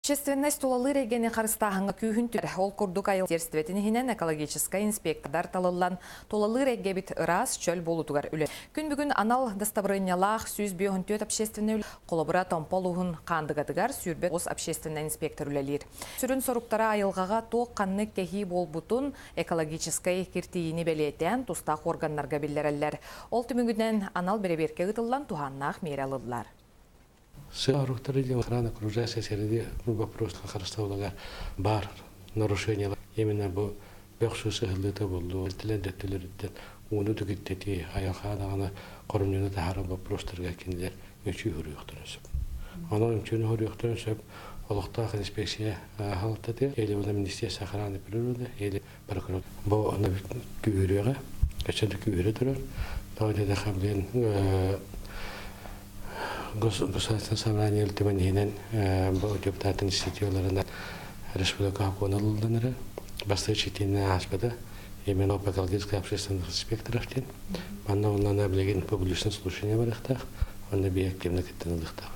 Общественность тулалыыр эйгэни харыстааһыҥҥа күүһүн түмэр. Ол курдук айыл сиэрстибэтин иһинэн экологическай инспектордар талыллан, тулалыыр эйгэбит ыраас, чөл буолуутугар үлэ. Күн бүгүн анал дастабырыанньалаах 154 общественнай үлэ холобура Томпо улууһун Хаандыгатыгар 29 общественнай инспектор үлэлиир. Сүрүн соруктара айылҕаҕа туох ханнык кэһии буолбутун, экологическай киртийиини бэлиэтээн тустаах органнарга биллэрэллэр. Ол түмүгүнэн анал бэрэбиэркэ ыытыллан туһааннаах миэрэ ылыллар. Сыаруктары для охраны окружающей среды вопрос харыстабылыгар баар нарушениялар именно бу бөх сыһыллыыта буоллу илтилэр дөттүлэриттэн ууну түгүттэтии айылҕа даҕаны хоромньуну таһаарар боппуруостарга кинилэр үҥсүү хоруйуохтарын сөп. Онон үҥсүүнү хоруйуохтарын сөп олохтоох инспекция халыттатыа или уна министерство охраны природы или прокурор бу аны күүһүрүөҕэ өссө да күүһүрэ турар тоҕо диэтэххэ билигин Государственное собрание Ил иһинэн бу депутатын институталарынан республика сокуона ылыллан бастакы читиинэн ааспыта именно экологической общественных инспекторов диэн манна онно билигин публичное слушание барыахтаах онно биир активно кыттан ылыахтаах.